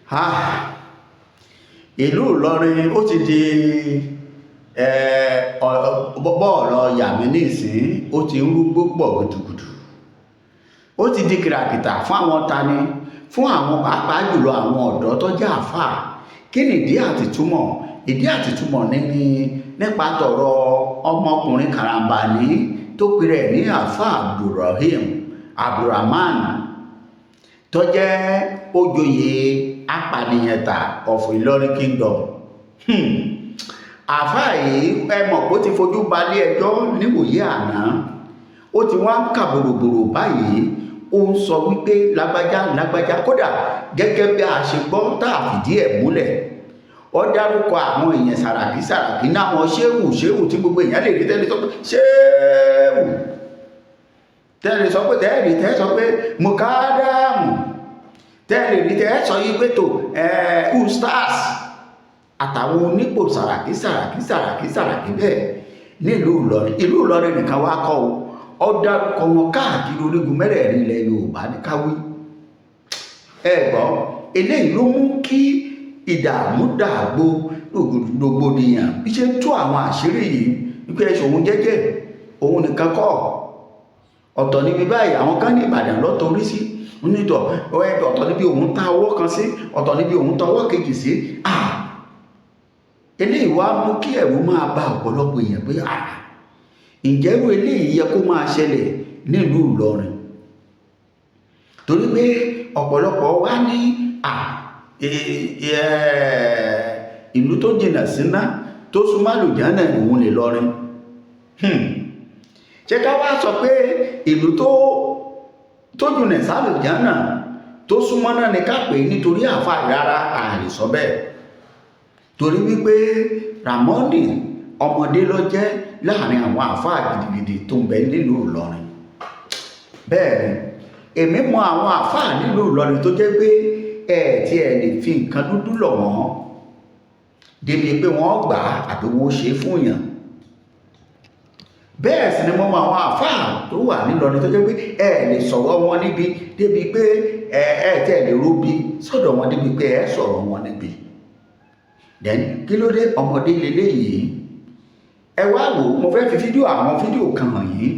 Ah, ìlú Ìlọrin, ó ti di bọ́ọ̀lù yàmí nísìn, ó ti ń rúgbó pọ̀ gudugudu. Ó ti di kìràkìtà fún àwọn tani, fún àwọn, pàápàá jùlọ àwọn ọ̀dọ́ tó jẹ́ àáfàá. Kí ni ìdí àtìtúmọ̀? Ìdí àtìtúmọ̀ ní nípa tọ̀rọ̀ ọmọkùnrin karambani tó pe rẹ̀ ní Àáfàá Abdulrahim Abdulrahman, tó jẹ́ òjòyè apànìyàntà of Ìlọrin Kingdom. Àáfàá yìí, ẹ mọ̀ pé ó ti fojú balẹ̀ ẹjọ́ níwòye àná. Ó ti wá ń kà bòròbòrò báyìí. Ó ń sọ wípé lágbájá lágbájá. Kódà, gẹ́gẹ́ bí a ṣe gbọ́ tá a fìdí ẹ̀ múlẹ̀, ó dárúkọ àwọn èèyàn Sàràkí Sàràkí náwọn ṣéwù ṣéwù tí gbogbo èèyàn lè rí tẹ́lẹ̀ sọ pé ṣéwù, tẹ́lẹ̀ sọ pé, tẹ́lẹ̀ tẹ́ sọ pé mukadamu, tẹ́lẹ̀ rí tẹ́ sọ yí pé tó ustaz àtàwọn onípò Sàràkí Sàràkí Sàràkí Sàràkí bẹ́ẹ̀ nílùú Ìlọrin. Ìlú Ìlọrin nìkan wá kọ́ o, ó dárúkọ wọn káàkiri orígun mẹ́rẹ̀ẹ̀rin ilẹ̀ Yorùbá ní káwí. Ẹ gbọ́, eléyìí ló mú kí ìdààmú dàgbò, rògbòdìyàn, bí ṣe ń tú àwọn àṣírí yìí wípé ẹ ṣòun jẹ́jẹ́, òun nìkan kọ́. Ọ̀tọ̀ níbi báyìí, àwọn kan ní Ìbàdàn lọ́tọ̀ orí sí onítọ̀. Ọ̀tọ̀ níbi òun ta ọwọ́ kan sí, ọ̀tọ̀ níbi òun ta ọwọ́ kejì sí. Eléyìí wá mú kí ẹ̀rù máa ba ọ̀pọ̀lọpọ̀ èèyàn pé, ǹjẹ́ irú eléyìí yẹ kó máa ṣẹlẹ̀ nílùú Ìlọrin? Torí pé ọ̀pọ̀lọpọ̀ wá ní ìlú tó jìnà síná tó súnmọ́ àlùjánnà, òun lè lọrin. Ṣé ká wá sọ pé ìlú tó jìnà sálùjánnà tó súnmọ́ náà ni ká pè é nítorí àáfàá? Rárá, àlè sọ bẹ́ẹ̀, torí wípé Ramoni ọmọdé ló jẹ́ láàrin àwọn àáfàá gidigidi tó ń bẹ nílùú Ìlọrin. Bẹ́ẹ̀ ni, èmi mọ àwọn àáfàá nílùú Ìlọrin tó jẹ́ pé ẹ tí ẹ lè fi nǹkan dúdú lọ̀ wọ́n débi pé wọ́n gbà á àbí wọ́n ṣe fún yàn. Bẹ́ẹ̀ sì ni mo mọ àwọn àáfàá tó wà nílọrin tó jẹ́ pé ẹ lè sọ̀rọ̀ wọn níbi débi pé ẹ tí ẹ lè róbi sọ́dọ̀ wọn débi pé ẹ sọ̀rọ̀ wọn níbi. Then kí ló dé? Ọmọdé leléyìí. Ẹ wá wò, mo fẹ́ fi fídíò, àwọn fídíò kan hàn yín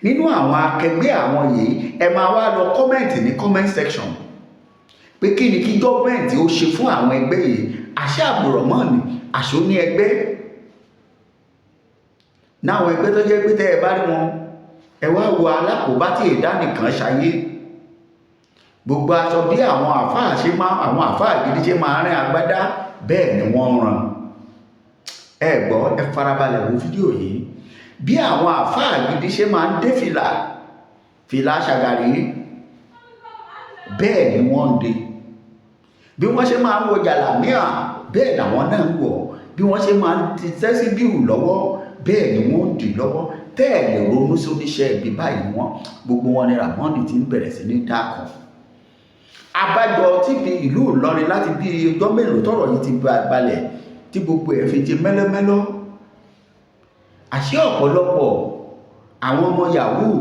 nínú àwọn akẹgbẹ́ àwọn yìí. Ẹ máa wá lọ comment ní comment section pé kí ni kí gọ́ọ̀mẹ̀ntì ó ṣe fún àwọn ẹgbẹ́ yìí. Àṣẹ àbùrọ̀mọ́ọ̀nì àṣọ ní ẹgbẹ́ náwọn ẹgbẹ́ tó jẹ́ pé tẹ́ ẹ bá rí wọn, ẹ wá wo alákòóbá tí èdá nìkan ṣayé. Gbogbo aṣọ bí àwọn àfáà ṣe máa, àwọn àfáà gidi ṣe máa rìn agbádá, bẹ́ẹ̀ ni wọ́n ràn. Ẹ gbọ́, ẹ farabalẹ̀ wo fídíò yìí. Bí àwọn àfáà gidi ṣe máa ń dé fìlà, fìlà ṣàgàrí, bẹ́ẹ̀ ni wọ́n ń dé. Bí wọ́n ṣe máa ń wọ jàlámíà, bẹ́ẹ̀ làwọn náà ń wọ̀. Bí wọ́n ṣe máa ń ti tẹ́sí bíù lọ́wọ́, bẹ́ẹ̀ ni wọ́n ń dì lọ́wọ́. Tẹ́ẹ̀ lè ronú sí oníṣẹ́ ibi báyìí wọ́n. Gbogbo wọn ni Ramoni ti ń bẹ̀rẹ̀ sí ní dákan. Abájọ tí bí ìlú Ìlọrin láti bí ọjọ́ mélòó tọ́rọ̀ yìí ti balẹ̀, tí gbogbo ẹ̀ fi ti mẹ́lọ́mẹ́lọ́. Àṣé ọ̀pọ̀lọpọ̀ àwọn ọmọ yahoo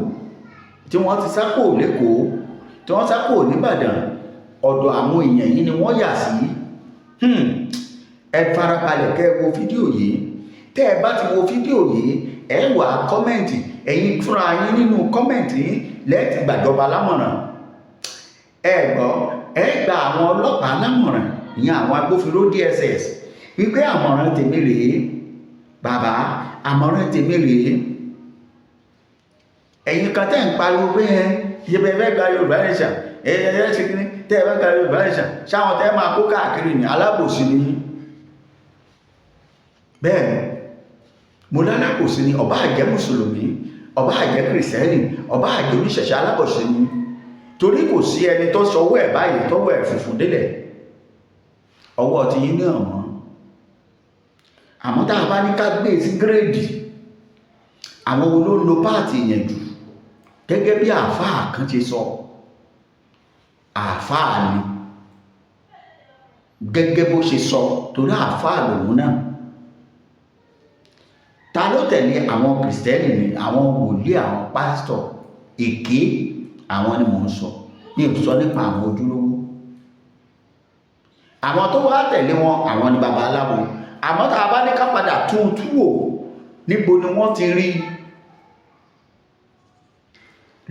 tí wọ́n ti sá kúrò lẹ́kọ̀ọ́, tí wọ́n sá kúrò nìbàdàn, ọ̀dọ̀ àwọn èèyàn yìí ni wọ́n yà sí. Ẹ farabalẹ̀ kẹ́ ẹ wo fídíò yìí. Tẹ́ ẹ bá ti wo fídíò yìí, ẹ wà comment. Ẹ̀yin fúnra yín nínú comment yín lẹ́ẹ̀tì gbàjọba lámọ̀ràn. Ẹ gbọ́, ẹ gba àwọn ọlọ́pàá lámọ̀ràn, ìyẹn àwọn agbófinró DSS, wípé àmọ̀ràn tèmi rèé, bàbá, àmọ̀ràn tèmi rèé. Ẹ̀yin kan tẹ́ ń pariwo pé ẹ ṣe bẹ́ẹ̀ fẹ́ gba Yorùbá nation, ẹ ẹ ṣe kíní, tẹ́ ẹ bá gba Yorùbá nation, ṣáwọn tẹ́ máa kó káàkiri ní alábòsí ni yín. Bẹ́ẹ̀ ni mo lálábòsí ni. Ọba àjẹ́ mùsùlùmí, ọba àjẹ́ kìrìsìtẹ́nì, ọba àjẹ́ oníṣẹ̀ṣẹ̀, alábòsí ni, torí kò sí ẹni tó sọwọ́ ẹ̀ báyìí tọwọ́ ẹ̀ funfun délẹ̀. Ọwọ́ ti yín náà mọ́. Àmọ́ tá a bá ní ká gbé sí grade, àwọn wo ló ń lo part yẹn jù? Gẹ́gẹ́ bí àáfàá kan ṣe sọ, àáfàá ni, gẹ́gẹ́ bó ṣe sọ, torí àáfàá lòun náà. Ta ló tẹ̀lé? Àwọn kìrìsìtẹ́nì ni, àwọn wòlíì, àwọn pásítọ̀ èké, àwọn ni mò ń sọ. Ní ò sọ nípa àwọn ojúlówó. Àwọn tó wá tẹ̀lé wọn, àwọn ni babaláwo. Àmọ́ tá a bá ní ká padà tún tú wò, níbo ni wọ́n ti rí?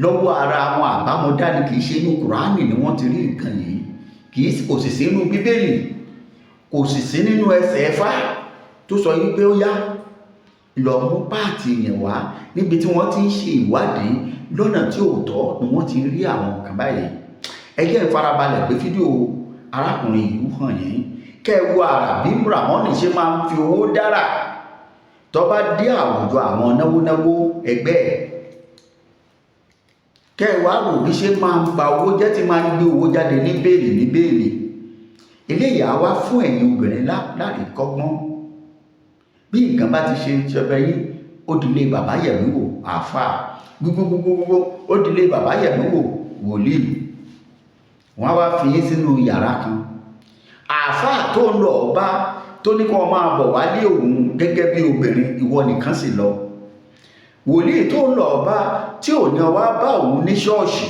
Lọ́wọ́ ara àwọn àbámọ́dá ni. Kì í ṣe inú Kùránì ni wọ́n ti rí nǹkan yìí, kì í kò sì sí inú Bíbélì, kò sì sí nínú ẹsẹ̀ ẹ̀fá tó sọ yí pé ó yá, lọ mú páàtì yẹn wá. Níbi tí wọ́n ti ń ṣe ìwádìí lọ́nà tí ò tọ́ ni wọ́n ti rí àwọn nǹkan báyìí. Ẹ jẹ́ n farabalẹ̀ pé fídíò arákùnrin yìí hàn yín, kẹ́ ẹ wo àrà bí Ramoni ṣe máa ń fi owó dára tó bá dé àwùjọ àwọn náwó náwó ẹgbẹ́ ẹ̀. Kẹ́ ẹ wá wò bí ṣe máa ń ba owó jẹ́, tí máa ń gbé owó jáde ní bẹ́ẹ̀lì ní bẹ́ẹ̀lì. Eléyìí á wá fún ẹ̀yin obìnrin láàrínkọ́gbọ́n. Bí nǹkan bá ti ṣe ṣọbẹ yín, ó dilé bàbá yẹ̀mí wò, àáfàá gbogbogbogbogbò, ó dilé bàbá yẹ̀mí wò, wòlíì. Wọ́n á wá fi yín sínú yàrá kan. Àáfàá tó ń lọ bá, tó ní kó máa bọ̀ wálé òun gẹ́gẹ́ bí obìnrin, ìwọ nìkan sì lọ. Wòlíì tó ń lọ bá, tí ò ní ọwá bá òun ní ṣọ́ọ̀ṣì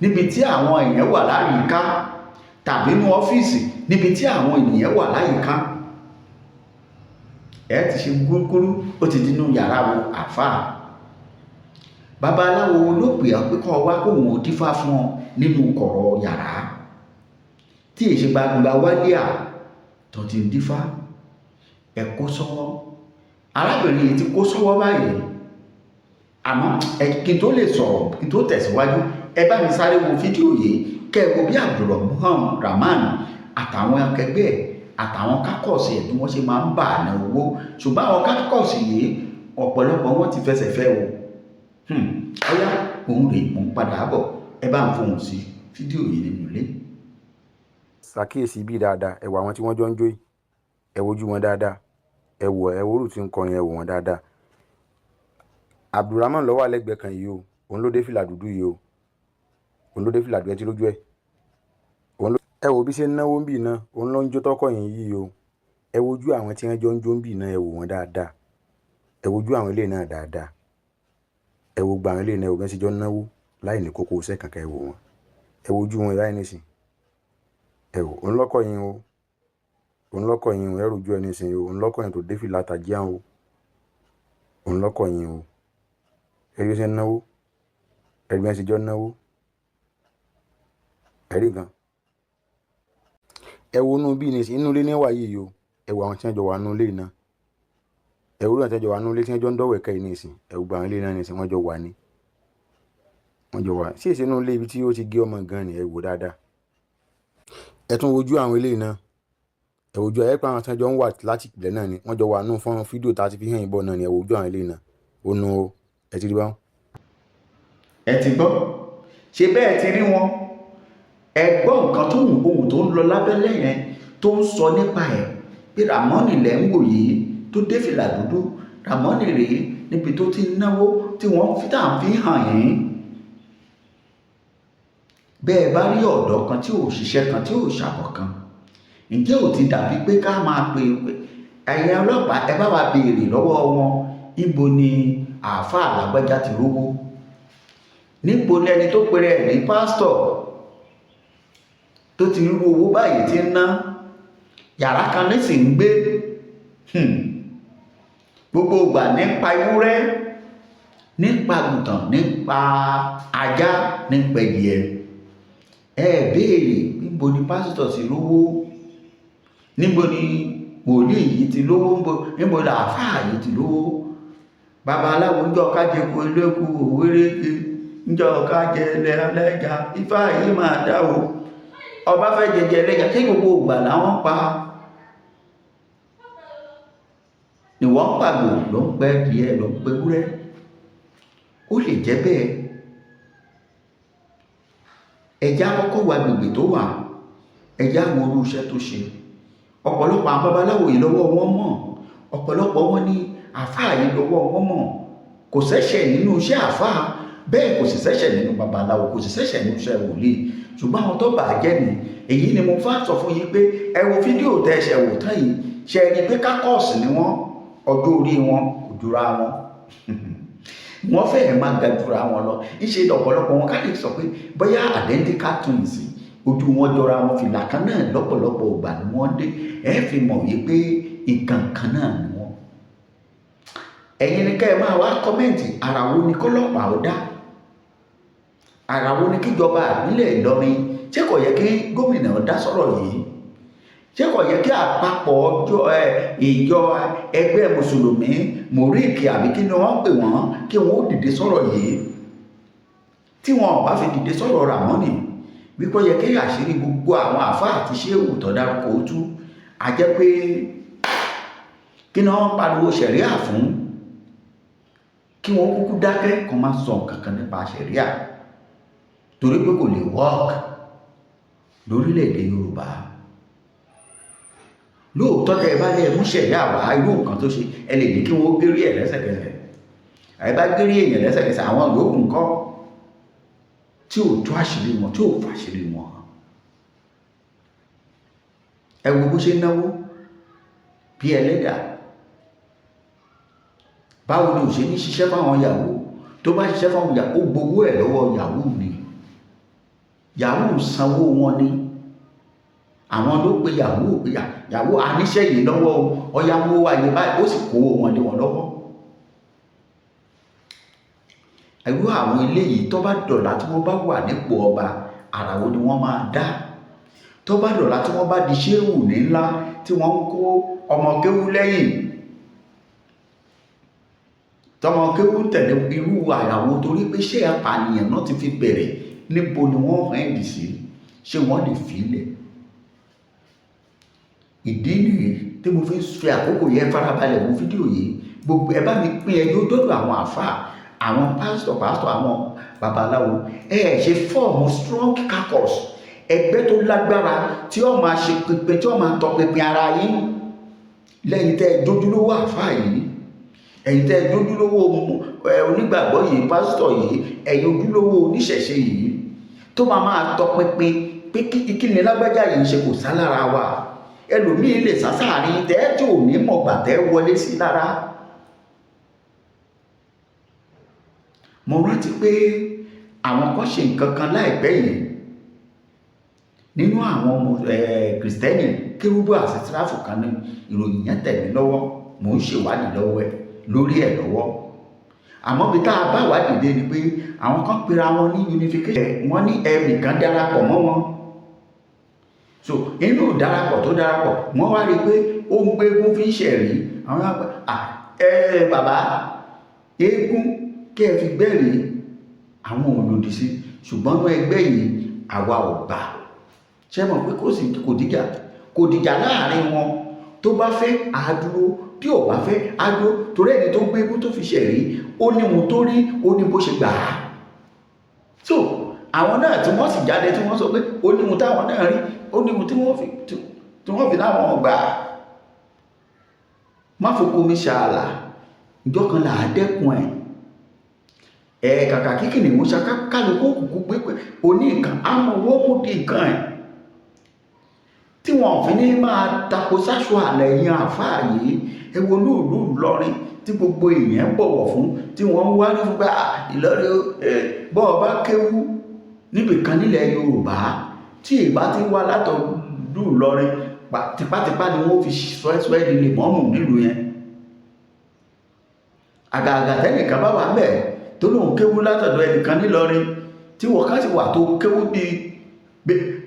níbi tí àwọn èèyàn wà láyìíká, tàbí inú ọ́fíìsì níbi tí àwọn ènìyàn wà láyìíká, ẹ ti ṣe gúrúgúrú, ó ti dínú yàrá wo àáfàá. Babaláwo ló pè ọ́ pé kọ́ wá kóun ò dífá fún ọ nínú kọ̀rọ̀ yàrá tí èṣe gbangba wálé à tó ti ń dífá. Ẹ kó sọ́wọ́. Arábìnrin yìí ti kó sọ́wọ́ báyìí. Àmọ́ ẹ kí n tó lè sọ̀rọ̀, kí n tó tẹ̀síwájú, ẹ bá mi sáré wo fídíò yìí, kẹ́ ẹ wo bí Abdulrahman Rahman àtàwọn akẹgbẹ́ ẹ̀ àtàwọn kákọ̀ọ̀sì ẹ̀ bí wọ́n ṣe máa ń bà ní owó. Ṣùgbọ́n àwọn kákọ̀ọ̀sì yìí, ọ̀pọ̀lọpọ̀ wọn ti fẹsẹ̀ fẹ́ o. Ọ̀yá, òun rèé, mò ń padà bọ̀. Ẹ bá ń fohùn sí fídíò yìí nínú ilé. Ṣàkíyèsí bí dáadáa. Ẹ wo àwọn tí wọ́n jọ ń jó yìí, ẹ wojú wọn dáadáa. Ẹ wò, ẹ wo orú tí ń kọrin, ẹ wò wọn dáadáa. Abdulrahman ló wà lẹ́gbẹ̀ẹ́ kan yìí o. Òun ló dé fìlà dúdú yìí o. Òun ló dé fìlà dúdú, ẹ ti lójú ẹ. Òun ló ẹ wo bí ṣe ń náwó ń bì náà. Òun ló ń jó tọkọ yìí yìí o. Ẹ wojú àwọn tí wọ́n jọ ń jó ń bì náà, ẹ wò wọn dáadáa. Ẹ wojú àwọn ilé náà dáadáa. Ẹ wo gba àwọn ilé náà, ẹ wò bí wọ́n ṣe jọ ń náwó láì ní kókó iṣẹ́ kankan. Ẹ wò wọn, ẹ wojú wọn báyìí nísìn. Ẹ wò, òun lọ́kọ̀ yín o. Òun lọ́kọ̀ yín o. Ẹ rojú ẹ nísìn o. Òun lọ́kọ̀ yín tó dé fìlà tàjíà o. Òun lọ́kọ̀ yín o. Ẹ rí bí wọ́n ṣe ń náwó, ẹ rí bí wọ́n ṣe jọ ń náwó. Ẹ rí nǹkan. Ẹ wo inú bí nísìn, inú ilé ní wà yìí o. Ẹ wo àwọn tí wọ́n jọ wà nínú ilé náà. Ẹ wo àwọn tí wọ́n jọ wà nínú ilé tí wọ́n jọ ń dọ́wẹ̀kẹ́ yìí nísìn. Ẹ wo àwọn ilé náà nísìn, wọ́n jọ wà ní, wọ́n jọ wà sí èsì inú ilé ibi tí ó ti gé ọmọ gan ni. Ẹ wò dáadáa. Ẹ tún wojú àwọn ilé náà. Ẹ wojú ẹ pé àwọn tí wọ́n jọ ń wà láti ìpìlẹ̀ náà ni wọ́n jọ wà nínú fọ́nrán fídíò tá a ti fi hàn yín bọ̀ náà ni. Ẹ wojú àwọn ilé náà. Ó nu o, ẹ ti rí báwọn. Ẹ ti gbọ́, ṣe bẹ́ẹ̀ ti rí wọn. Ẹ gbọ́ nǹkan tó ń ohun tó ń lọ lábẹ́lẹ̀ yẹn tó ń sọ nípa ẹ̀ pé Ramoni lẹ̀ ń wò yìí tó dé fìlà dúdú. Ramoni rèé níbi tó ti ń náwó tí wọ́n fi tá à ń fi hàn yín. Bẹ́ẹ̀ bá rí ọ̀dọ́ kan tí ò ṣiṣẹ́ kan, tí ò ṣàbọ̀ kan, ǹjẹ́ ò ti dàbí pé ká máa pe ẹ̀yin ọlọ́pàá, ẹ bá wa béèrè lọ́wọ́ wọn, níbo ni àáfàá lágbájá ti rówó? Níbo ni ẹni tó pèrè ẹ̀ ní pásítọ̀ tó ti rú owó báyìí ti ń ná? Yàrá kan nísìn ń gbé, gbogbo ìgbà nípa ewúrẹ́, nípa àgùntàn, nípa ajá, nípa ẹdìẹ. Ẹ béèrè, níbo ni pásítọ̀ ti rówó? Níbo ni wòlíì yìí ti lówó? Níbo ni àáfàá yìí ti lówó? Babaláwo ń jọ kájẹko eléku òwéréke, ń jọ kájẹ ẹlẹ́ja, ifá yìí máa dá o. Ọba fẹ́ jẹjẹ ẹlẹ́ja, ṣé gbogbo ìgbà làwọn pa ni wọ́n ń pàgbò, ló ń pẹ́ díẹ̀, ló ń pẹ́ wúrẹ́? Ó lè jẹ́ bẹ́ẹ̀. Ẹja kọ́kọ́ wà gbègbè tó wà, ẹja wo irú iṣẹ́ tó ṣe. Ọ̀pọ̀lọpọ̀ àwọn babaláwo yìí lọ́wọ́ wọn mọ̀, ọ̀pọ̀lọpọ̀ wọn ní àfáà yìí lọ́wọ́ wọn mọ̀. Kò sẹ́ṣẹ̀ nínú iṣẹ́ àfáà, bẹ́ẹ̀ kò sì sẹ́ṣẹ̀ nínú babaláwo, kò sì sẹ́ṣẹ̀ nínú iṣẹ́ wòlíì. Ṣùgbọ́n àwọn tó bà á jẹ́ ni. Èyí ni mo fà sọ fún yín pé ẹ wo fídíò tẹ́ ẹ ṣe wò tán yìí, ṣe rí i pé kákọ́ọ̀sì ni wọ́n, ọjọ́ orí wọn kò jura wọn, wọ́n fẹ́ẹ̀ máa ga jura wọn lọ. Ìṣe lọ̀pọ̀lọpọ̀ wọn ká lè sọ pé bóyá identical twins Ojú wọn jọra wọn, fìlà kan náà lọ́pọ̀lọpọ̀ ìgbà ni wọ́n dé. Ẹ fi mọ̀ wípé nǹkan kan náà ni wọ́n. Ẹ̀yin ni ká ẹ máa wá comment. Ara wo ni kọ́lọ́pàá ó dá? Ara wo ni kíjọba ìbílẹ̀ Ìlọrin? Ṣé kò yẹ kí gómìnà dá sọ̀rọ̀ yìí? Ṣé kò yẹ kí àpapọ̀ ọjọ́ ẹ ìjọ ẹgbẹ́ mùsùlùmí, MURIC àbí kí ni wọ́n pè wọ́n, kí wọ́n ó dìde sọ̀rọ̀ yìí? Tí wọn ò bá fi dìde sọ̀rọ̀ Ràmọ́nì wípé ó yẹ kí àṣírí gbogbo àwọn àfáà àti ṣéwù tó dárúkọ ó tú, a jẹ́ pé kí ni wọ́n pariwo ṣẹ̀ríà fún? Kí wọ́n kúkú dákẹ́, kó má sọ nǹkan kan nípa ṣẹ̀ríà, torí pé kò lè work lórílẹ̀‐èdè Yorùbá. Lóòótọ́, tẹ́ ẹ bá lé mú ṣẹ̀ríà wá, irú nǹkan tó ṣe, ẹ lè ní kí wọ́n gérí ẹ̀ lẹ́sẹ̀kẹsẹ̀. Àyè bá gérí èèyàn lẹ́sẹ̀kẹsẹ̀, àwọn yòókù ńkọ́, tí ò tú àṣírí wọn, tí ò fàṣírí wọn hàn? Ẹ wo bó ṣe náwó bí ẹlẹ́dà. Báwo ni ò ṣe ní ṣiṣẹ́ fáwọn yahoo? Tó bá ṣiṣẹ́ fáwọn yahoo, ó gbowó ẹ̀ lọ́wọ́ yahoo ni. Yahoo sanwó wọn ni. Àwọn ló pe yahoo pé, "Yahoo, àníṣe yìí lọ́wọ́ o, ọya mú wá yìí báyìí." Ó sì kówó wọn lé wọn lọ́wọ́. Irú àwọn eléyìí, tó bá dọ̀là tí wọ́n bá wà nípò ọba, àrà wo ni wọ́n máa dá? Tó bá dọ̀là tí wọ́n bá di ṣéwù ní ńlá, tí wọ́n ń kó ọmọ kéwú lẹ́yìn, tọmọ kéwú tẹ̀lé, irú àrà wo? Torí pé ṣé apànìyàn náà ti fi bẹ̀rẹ̀, níbo ni wọ́n hẹ́ndì sí? Ṣé wọ́n lè fi ilẹ̀? Ìdí nìyí tí mo fi ń fi àkókò yẹn farabalẹ̀ wo fídíò yìí. Gbogbo ẹ bá mi pín ẹjọ́ dọ́dọ̀ àwọn àfáà, àwọn pásítọ̀ pásítọ̀, àwọn babaláwo. Ẹ ṣe form strong caucus, ẹgbẹ́ tó lágbára tí ó máa ṣe pinpin, tí ó máa tọpinpin ara yín lẹ́yìn tẹ́ ẹ jójúlówó àfáà yìí, ẹ̀yin tẹ́ ẹ jójúlówó onígbàgbọ́ yìí, pásítọ̀ yìí, ẹ̀yin ojúlówó oníṣẹ̀ṣe yìí, tó máa máa tọpinpin pé kí ni lágbájá yìí ṣe kò sá lára wa. Ẹlòmíín lè sá sáàrin tẹ́ tí ò ní mọ̀gbà tẹ́ wọlé sí lára. Mo rántí pé àwọn kan ṣe nǹkan kan láìpẹ́ yìí nínú àwọn ọmọ kìrìsìtẹ́nì, kérúbù àti sẹ́ráfù kan ní. Ìròyìn yẹn tẹ̀ mí lọ́wọ́, mò ń ṣèwádìí lọ́wọ́ ẹ̀ lórí ẹ̀ lọ́wọ́. Àmọ́ bí tá a bá wádìí dé ni pé àwọn kan pera wọn ní unification, wọ́n ní ẹnìkan darapọ̀ mọ́ wọn. So inú darapọ̀ tó darapọ̀, wọ́n wá rí i pé ó ń gbé eégún fi ń ṣẹ̀rí. Àwọn àgbà, ẹ bàbá, eégún kí ẹ fi gbẹ́rìí, àwọn ò lòdì sí, ṣùgbọ́n ní ẹgbẹ́ yìí, àwa ò gbà. Ṣé mọ̀ pé kò sí, kò dìjà, kò dìjà láàrin wọn. Tó bá fẹ́ àdúró, bí ò bá fẹ́ àdúró, torí ẹni tó gbé eégún tó fi ṣẹ̀rí, ó ní ohun tó rí, ó ní bó ṣe gbà á. So àwọn náà tí wọ́n sì jáde, tí wọ́n sọ pé ó ní ohun táwọn náà rí, ó ní ohun tí wọ́n fi láwọn gbà á. Má foko mi ṣàlà, ìjọ kan là á dẹ́kun ẹ̀. Ẹ kàkà kí kìnìún ṣaká, kálukú òkùnkùn pé oní nǹkan àmọ́ owó mú di nǹkan ẹ̀ tí wọn fi ní máa tako sáṣọ àlẹ́ yẹn. Àfáà yìí, ẹ wo lúùlú Ìlọrin tí gbogbo èèyàn bọ̀wọ̀ fún, tí wọ́n ń wárí fún pé Ìlọrin, bọ́ ọ bá kéwú níbìkan nílẹ̀ Yorùbá, tí ìbá ti wá látọ̀dún Ìlọrin, tipátipá ni wọ́n fi sọ ẹ́ sọ ẹ́ di lè mọ́mù nílùú yẹn. Àgàgà tẹ́nìkan bá wà ń bẹ̀ tó lóun kéwú látọ̀dọ̀ ẹnìkan nílọrin, tí wọ́n ká sì wà tó kéwú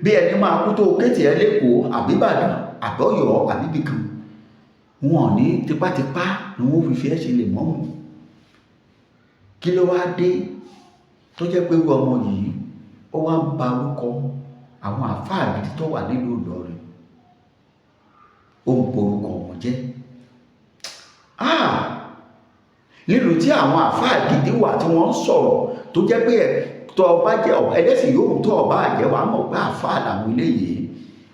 bí ẹni máa kú, tó kéètì ẹ lẹ́kọ̀ọ́ àbíbàdàn àbọ̀yọ̀ àbíbìkan, wọn ní tipátipá ni wọ́n fi fi ẹ́ ṣe lè mọ́mù. Kí ló wá dé tó jẹ́ pé irú ọmọ yìí, ó wá ń ba orúkọ àwọn àfáà gidi tó wà nílùú Ìlọrin, ó ń borúkọ wọn jẹ́? Ah, nílùú tí àwọn àfáà gidi wà, tí wọ́n ń sọ̀rọ̀, tó jẹ́ pé tó ọba jẹ́ ẹlẹ́sìn yòówù, tó ọba àjẹ́, wàá mọ̀ pé àfáà làwọn eléyìí,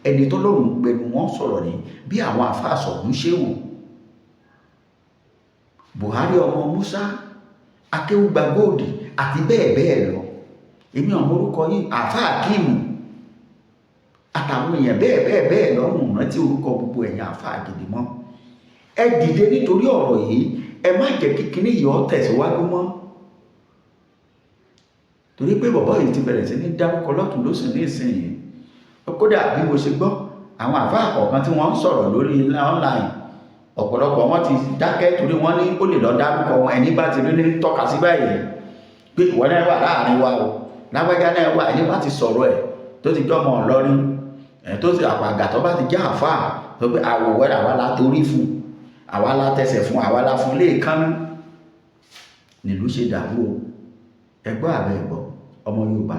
ẹni tó lọ́rùn pẹ̀lú wọn sọ̀rọ̀ ní bí àwọn àfáà sọ̀gùn ṣéwù, Buhari ọmọ Musa, Akéwùgbà Góòdì àti bẹ́ẹ̀ bẹ́ẹ̀ lọ. Èmi ọmọ orúkọ yìí, àfáà Kíìmù àtàwọn èèyàn bẹ́ẹ̀ bẹ́ẹ̀ bẹ́ẹ̀ lọ́rùn, rántí orúkọ gbogbo ẹ̀yàn àfáà gidi mọ́. Ẹ dìde nítorí ọ̀rọ̀ yìí. Ẹ má jẹ́ kí kinní yìí ó tẹ̀síwájú mọ́, torí pé bọ̀bọ́ yìí ti bẹ̀rẹ̀ sí ní dárúkọ lọ́tún lósì ní ìsinyìí. Kódà bí mo ṣe gbọ́ àwọn àfáà kọ̀ọ̀kan tí wọ́n ń sọ̀rọ̀ lórí online, ọ̀pọ̀lọpọ̀ wọn ti dákẹ́ torí wọ́n ní ó lè lọ dárúkọ wọn. Ẹni bá ti rí ní tọ́ka sí báyìí pé ìwọ náà wà láàrin wa o, lágbájá náà wà. Ẹni bá ti sọ̀rọ̀ ẹ̀ tó ti jọmọ Ìlọrin ẹ̀, tó ti àpàgà, tó bá ti já àfáà tó pé àwòwẹ́, àwa la torí fún, àwa la tẹsẹ̀ fún, àwa la fún léèkánná, nílùú ṣe dàrú o. Ẹgbọ́ àbẹ ẹ̀gbọ́, ọmọ Yorùbá,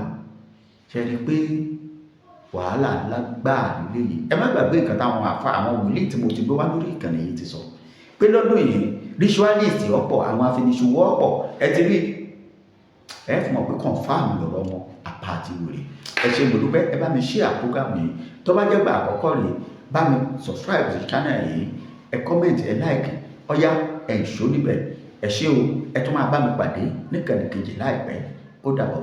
ṣe rí i pé wàhálà ńlá gbáà nílé yìí? Ẹ má gbàgbé nǹkan táwọn àfa, àwọn wòlíì tí mo ti gbé wá lórí ìkànnì yìí ti sọ pé lọ́dún yìí, ritualist ọ̀pọ̀, àwọn afiniṣòwò ọ̀pọ̀. Ẹ ti rí ẹ fún mọ̀ pé confam lọ̀rọ̀ wọn àpá àti wèrè. Ẹ ṣe, mo dúpẹ́. Ẹ bá mi share program yìí. Tó bá jẹ́ gbà àkọ́kọ́ rèé, bá mi subscribe sí channel yìí, ẹ comment, ẹ like, ọ̀yá ẹ̀ ń ṣó níbẹ̀. Ẹ ṣé o, ẹ tún máa bá mi pàdé níkànnì kejì láìpẹ́. Ó dàbọ̀.